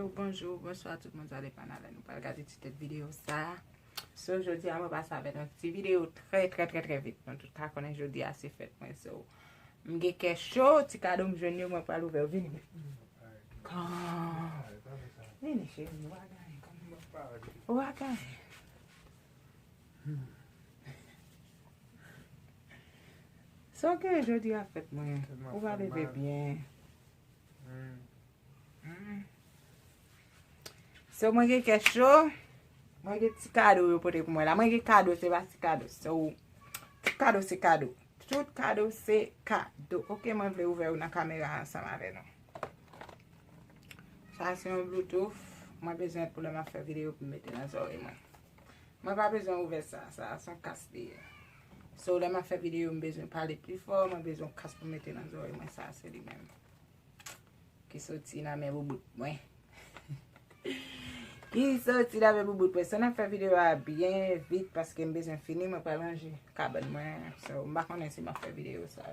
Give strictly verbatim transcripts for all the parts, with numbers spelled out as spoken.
Bonjou, bonswa tout moun, sa depann nan lè nou pral gade ti tèt videyo sa. So, jodi a mwen pase avèk yon ti videyo trè, trè, trè, trè vit. Nou tout ka konnen jodi a se fèt mwen, so m gen kè cho, ti kado m jwenn yo, mwen pral ouvè yo, vini. Kan. Vini, cheri, w a genyen, kan. W a genyen. So, ke jodi a fèt mwen, ou va leve byen. Mm. So, mwen gen kè cho. Mwen gen ti kado yo pote pou mwen la. Mwen gen kado, se pa ti kado. So, tout kado se kado. Tout kado se kado. Ok, mwen vle ouvè yo nan kamera ansanm avè nou. Sa se yon Bluetooth. Mwen bezwen pou lè m ap fè videyo pou m mete nan zòrèy mwen. Mwen pa bezwen ouvè sa. Sa se yon kas li ye. So, lè m ap fè videyo, m bezwen pale pi fò. Mwen bezwen yon kas pou m mete nan zòrèy mwen. Sa se li menm. Ki soti nan men boubout mwen. Ki soti nan men boubout mwen. So, n ap fè videyo a byen vit paske m bezwen fini. Mwen pral ranje kabann mwen. So, m pa konnen si m ap fè videyo sa.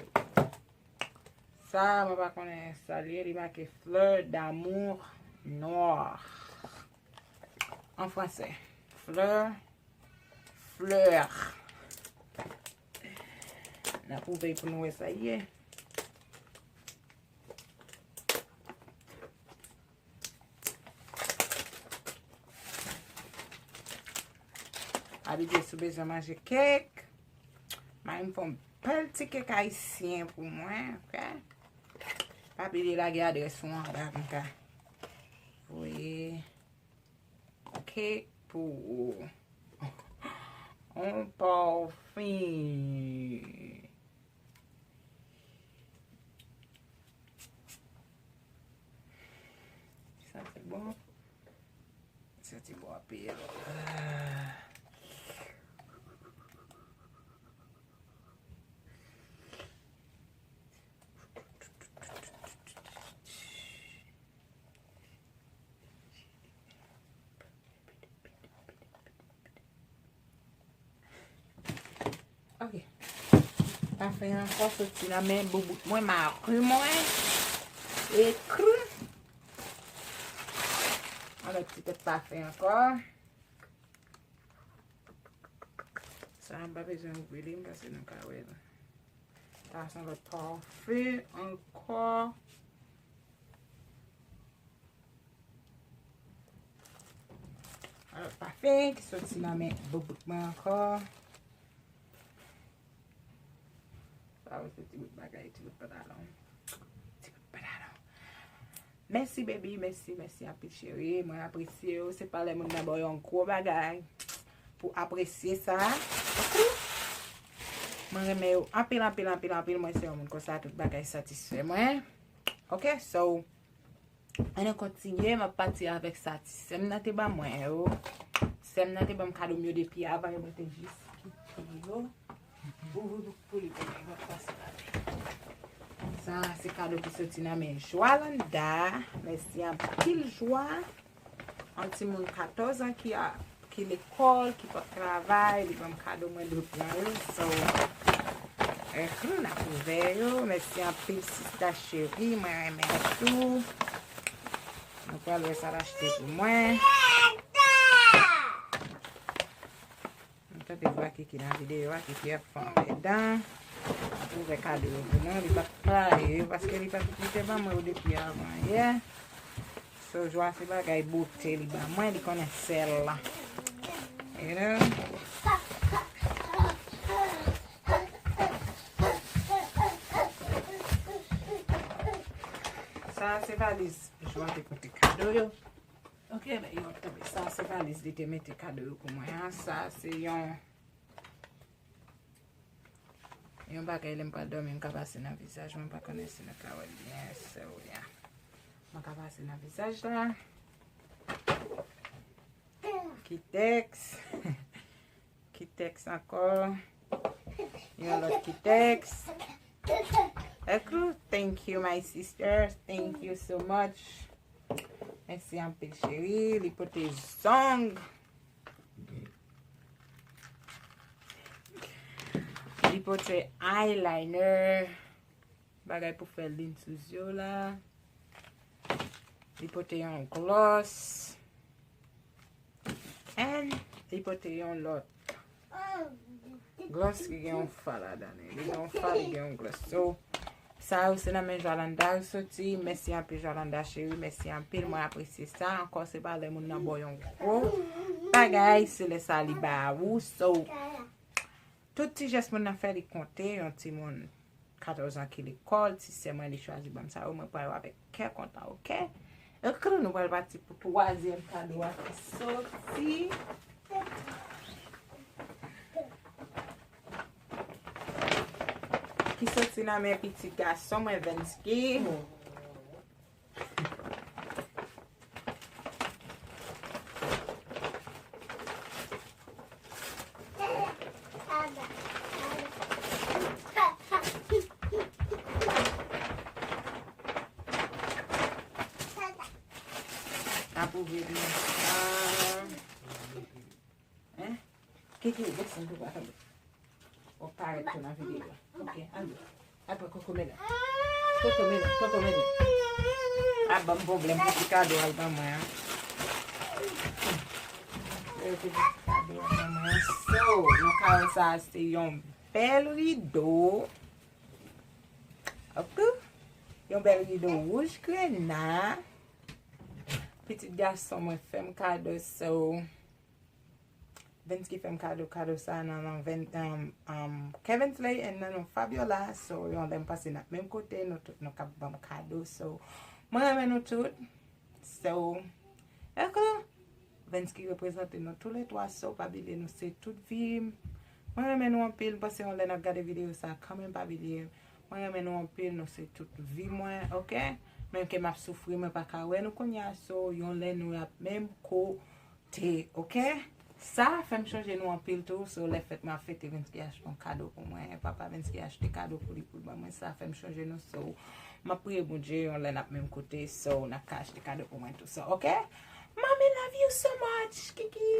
Sa, mwen pa konnen sa li ye. Li make fleur d'amour noir. An fransè. Fleur, fleur. N ap ouvè pou nou wè sa ye. Abitye si w bezwen manje kèk, mari m fè yon bèl ti kèk ayisyen pou mwen, ok? Pa bliye lage adrès ou anba, m ka voye kèk pou ou. On pafin. Santi bon. Santi bon anpil. Ah. Ok. Pafen ankò soti nan men boubout mwen, mari mwen. Ekri. Yon lòt ti tèt pafen ankò. Sa, m pa bezwen ouvri li, m panse nou ka wè l. Sa, se yon lòt pafen ankò. Yon lòt pafen ki soti nan men boubout mwen ankò. Sa, se ti bout bagay, ti bout pantalon. Ti bout pantalon. Mèsi, baby, mèsi, mèsi anpil, cheri. Mwen apresye w. Se pa lè moun nan ba w yon gwo bagay pou apresye sa. Mwen renmen yo anpil, anpil, anpil, anpil. Mwen se yon moun konsa, tout bagay satisfè mwen. Ok, so, ann kontinye, m ap pati avèk sa ti sè m nan te ban mwen yo. Sè m nan te ban m kado m yo depi avan, e mwen te jis kite yo. Ouvri pou li pou mwen, m ap pase la. Sa se kado ki soti nan men Jwalanda. Mèsi anpil, Jwa. Yon timoun katòz an ki a, ki lekòl, ki p ap travay, li ban m kado mwen dwe pran yo. So, eh, n ap ouvè yo. Mèsi anpil, sista cheri. Mwen renmen w tou. Nou pral wè sa l achte pou mwen. M tande vwa Kiki nan videyo a, Kiki ap fè anpil dan. Ap ouvè kado yo pou nou, li pa t pare yo, paske li pa t, li te ban mwen yo depi avan yè. So, Jwa se bagay bote li ban mwen, li konnen sèl la. You know? Sa se valiz Jwa te pote kado yo. Ok, men yo ap tonbe. Sa se valiz li te mete kado yo pou mwen an. Sa se yon, yon bagay lè m pral dòmi, m ka pase nan vizaj mwen, m pa konnen si nou ka wè l byen, so, yeah. Mwen ka pase nan vizaj la. Kitèks. Kitèks ankò. Yon lòt kitèks. Ekri, thank you, my sister. Thank you so much. Mèsi anpil, cheri. Li pote zong. Li pote eyeliner. Bagay pou fè lin sou zye w la. Li pote yon gloss. And li pote yon lòt gloss ki gen yon fa ladan li. Li gen yon fa, li gen yon gloss. So, sa yo se nan men Jolanda yo soti. Mèsi anpil, Jolanda cheri. Mèsi anpil. Mwen apresye sa. Ankò, se pa lè moun nan ba w yon gwo bagay, se lè sa li ba ou. So, tout ti jès moun nan fè, li konte. Yon timoun katòz an ki lekòl, ti sè mwen, li chwazi ban m sa yo, mwen pran yo avèk kè kontan, oke? Oke, nou pral pati pou twazyèm kado a ki soti. Ki soti nan men pitit gason mwen, Vensky. Ap ouvri li. Ah. Hein? Kiki, desann pou pa tonbe. W ap parèt tou nan videyo a. Ok, ale. Apre, Kokomele. Kokomele, Kokomele. Ap ban m pwoblèm pou ti kado al ban mwen an. Pou ti kado al ban mwen an. So, nan kado sa a, se yon bèl rido. Ok? Yon bèl rido wouj grena. Pitit gason mwen fè m kado, so, Vensky fè m kado, kado sa nan, nan Ven-, um, um, Kevinsley and nan non Fabiola. So, yon lè m panse n ap menm kote, nou tout nou k ap ban m kado. So, mwen renmen nou tout. So, ok, Vensky reprezante nou toulètwa. So, pa bliye nou se tout vi m. Mwen renmen nou anpil. M panse yon lè n ap gade videyo sa, kanmenm pa bliye. Mwen renmen nou anpil, nou se tout vi mwen, ok? Menm ke m ap soufri, mwen pa ka wè nou kounye a, so, yon lè nou ap menm kote, ok? Sa fè m chonje nou anpil tou, so, lè fèt mwen ap fete, Vensky achte yon kado pou mwen, papa Vensky achte kado pou li, pou l ban mwen, sa fè m chonje nou, so, m ap priye Bondye, yon lè n ap menm kote, so, n ap ka achte kado pou mwen tou, so, ok? Mommy love you so much, Kiki!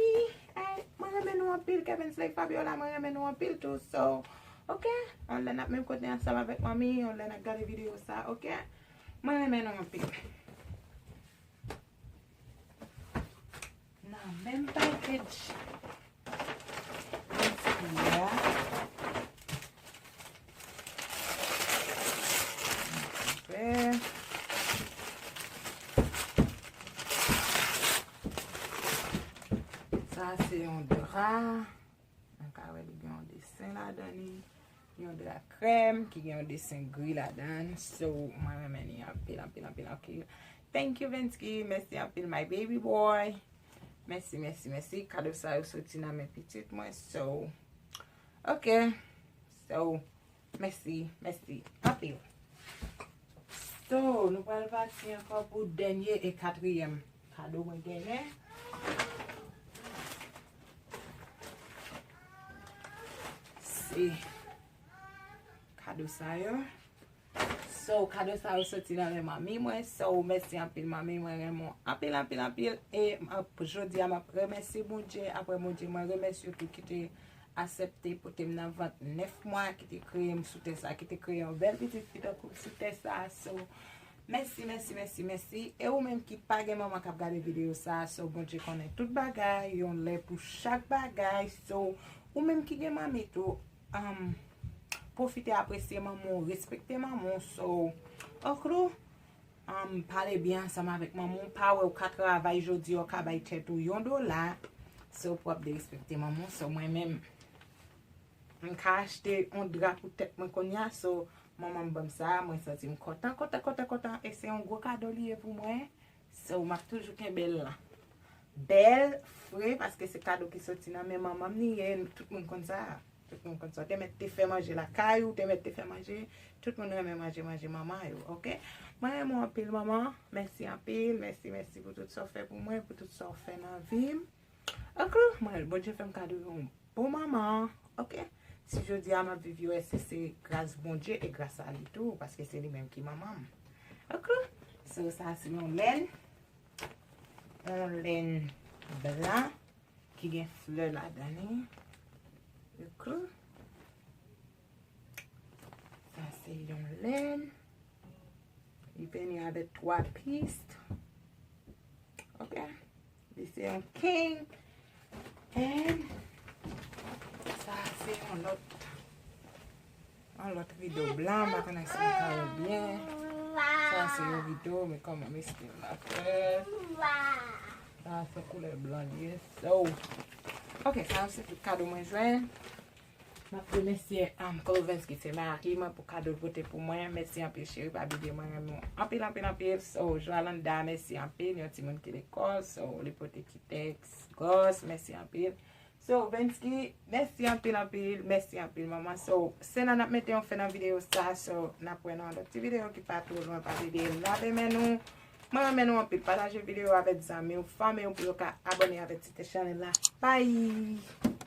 Ay, mwen renmen nou anpil, Kevinsley, Fabiola, mwen renmen nou anpil tou, so, ok? Yon lè n ap menm kote ansanm avèk manmi, yon lè n ap gade videyo sa, ok? Mwen renmen nou anpil. Nan menm package. Mèsi a. Sa se yon dra. Nou ka wè li gen yon desen ladan li. Yon dra krèm ki gen yon desen gri ladan. So, mwen renmen li anpil, anpil, anpil, anpil. Thank you, Vensky. Mèsi anpil, my baby boy. Mèsi, mèsi, mèsi. Kado sa yo soti nan men pitit mwen. So, ok. So, mèsi, mèsi anpil. So, nou pral pati ankò pou dènye e katriyèm kado mwen genyen. Se kado sa yo. So, kado sa yo soti nan men manmi mwen. So, mèsi anpil, manmi. Mwen renmen w anpil, anpil, anpil. E, m ap, jodi a, m ap remèsye Bondye. Apre Bondye, mwen remèsye w tou ki te aksepte pote m nan vant nèf mwa, ki te kreye m sou tè sa, ki te kreye yon bèl pitit fi tankou m sou tè sa. So, mèsi, mèsi, mèsi, mèsi. E ou menm ki pa gen manman k ap gade videyo sa, so Bondye konnen tout bagay, yon lè pou chak bagay. So, ou menm ki gen manmi tou, um, pwofite apresye manman w, respekte manman w. So, oklou, um, pale byen ansanm avèk manman w, pa wè w ka travay jodi a, w ka bay tèt ou yon dola. So, pou w ap derespekte manman w. So, mwen menm, m ka achte yon dra pou tèt mwen kounye a. So, manman m ban m sa, mwen santi m kontan, kontan, kontan, kontan. E se yon gwo kado li ye pou mwen. So, m ap toujou kenbe l bèl, fre, paske se kado ki soti nan men manman m li ye, tout moun konn sa. Tout moun konn sa. Te mèt te fè manje lakay ou, te mèt te fè manje. Tout moun renmen manje, manje manman yo, ok? Mwen renmen w anpil, manman. Mèsi anpil. Mèsi, mèsi pou tout sa w fè pou mwen, pou tout sa w fè nan vi m. Ok, mwen, Bondye fè m kado yon bon manman, ok? Si jodi a m ap viv U S A, se gras Bondye e gras a li tou, paske se li menm ki manman m. Ok? So, sa se yon lèn, yon lèn blan ki gen flè ladan li. Ok? Sa se yon lèn. Li vini avèk twa pis. Li se yon king. And sa se yon lòt, yon lòt rido blan, m pa konnen si nou ka wè l byen. Sa se yon rido, men kòman mesye la fè. Sa se koulè blan li ye. So, ok, sa se tout kado mwen jwenn. M ap remèsye um, Clovens ki se mari mwen pou kado l pote pou mwen. Mèsi anpil cheri, pa bliye mwen renmen w anpil, anpil, anpil. So, Joalanda, mèsi anpil. Yon timoun ki lekòl, so, li pote Kitex, gòs, mèsi anpil. So, Vensky, mèsi anpil, anpil, mèsi anpil, manman. So, se la n ap mete yon fen nan videyo sa, so, n ap wè nan yon lòt ti videyo ki pa twò lwen, pa bliye lave men nou. Mwen renmen nou anpil, pataje videyo avèk zanmi w, fanmi w pou yo ka abòne avèk ti chanèl la. Bye!